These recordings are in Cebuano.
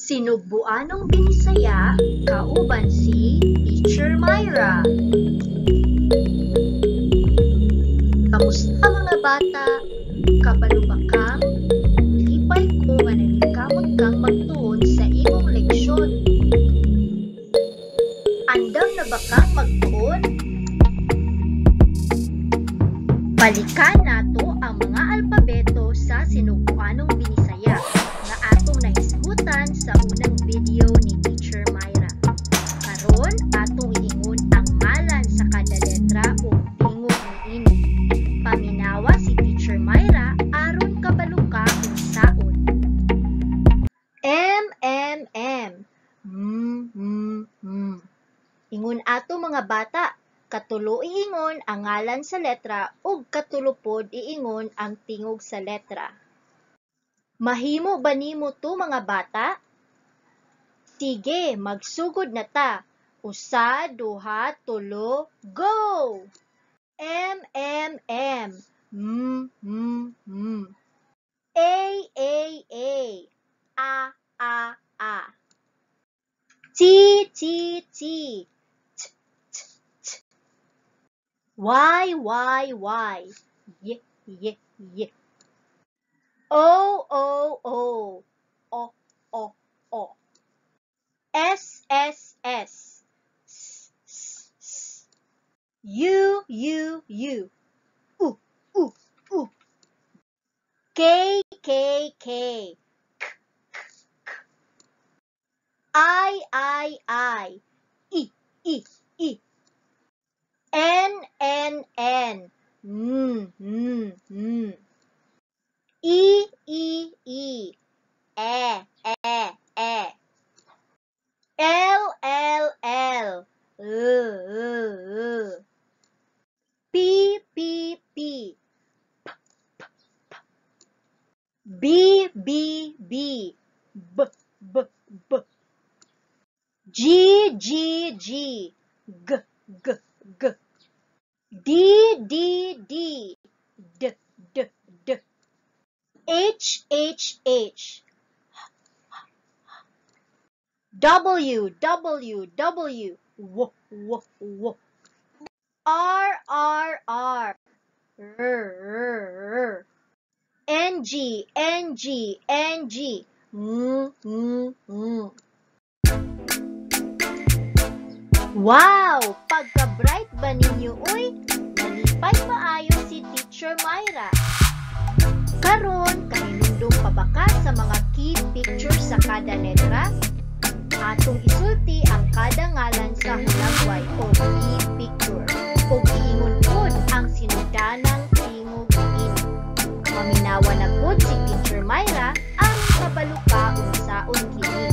Sinugbuanong Binisaya kauban si Teacher Myra. Kamusta mga bata? Kabalo ba kang? Lipay ko nga naningkamot kang magtuon sa imong leksyon. Andam na ba kang magtuon? Balikan nato ang mga alpabeto sa Sinugbuanong Binisaya nga atong nahisgutan sa unang video ni Teacher Myra. Karon atong iingon ang ngalan sa kada letra o tingog niini. Paminawa si Teacher Myra aron kabalo ka unsaon. M M M M M M. Ingon ato mga bata, katulo iingon ang ngalan sa letra ug katulo pod iingon ang tingog sa letra. Mahimo ba nimo to mga bata? Sige, magsugod na ta. Usa, duha, tulo, go! M M M M M M. A A A A A A. T T T T T T. Y Y Y Y Y Y. O O O O O O. S S S S S S. U U U U U U. K K K K K K. I I I E E E. N N N N N N. E E E E E E. L L L L L L. P P P P P P. B B B B B B. G G G G G G. D D D D D D. H H H W W W W W W. R R R R R R. N G N G N G N N N. Wow! Pagka-bright ba ninyo uy? Nalipay maayo si Teacher Myra. Karon, kahinumdum pa ba ka sa mga key pictures sa kada letra? Atong isulti ang kada ngalan sa hulagway o key picture ug iingon pod ang sinudanang tingog niini. Paminawa na pod si Teacher Myra aron kabalo ka unsaon kini.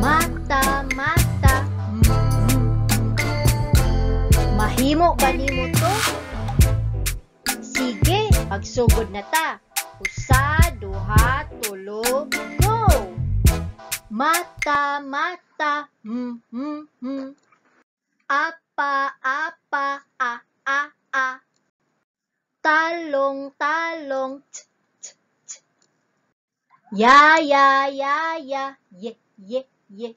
Mata, mata, m, m, m. Mahimo ba nimo to? Sige, magsugod na ta. Usa, duha, tulo, go! Mata, mata, m, m, m. Apa, apa, a, a, a. Talong, talong, t, t, t. Ya, ya, ya, ya, ye, ye, ye.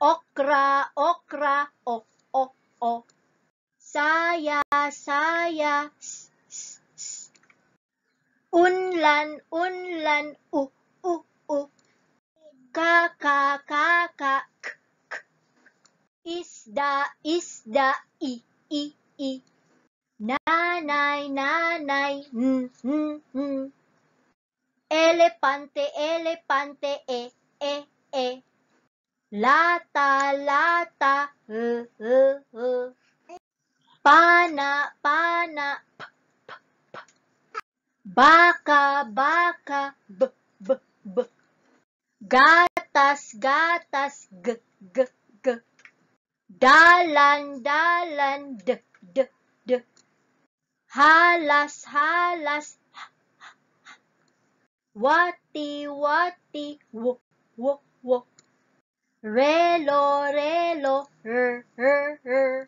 Okra, okra, o, o, o. Saya, saya, s, s, s. Unlan, unlan, u, u, u. Ka, ka, ka, ka, k, k. Isda, isda, i, i, i. Nanay, nanay, n, n, n. Elepante, elepante, e, e, e. Lata, lata, h, h, h. Pana, pana, p, p, p. Baka, baka, b, b, b. Gatas, gatas, g, g, g. Dalan, dalan, d, d, d. Halas, halas, h, h, h. Wati, wati, w, w, w. Relo, relo, r, r, r.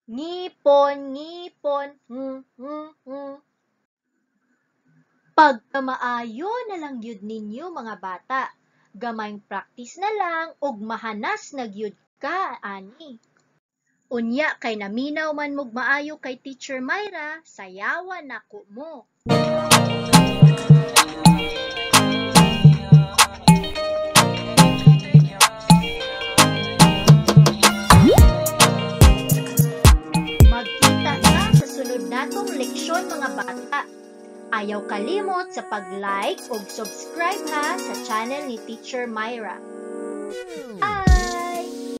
Ngipon, ngipon, n, n, n. Pagkamaayo na lang gyud ninyo mga bata. Gamayng practice na lang ug mahanas na gyud ka ani. Unya kay naminaw man mo'g maayo kay Teacher Myra, sayawan nako mo. Magkita ta sa sunod natong leksyon, mga bata. Ayaw kalimot sa pag-like ug subscribe ha sa channel ni Teacher Myra. Bye!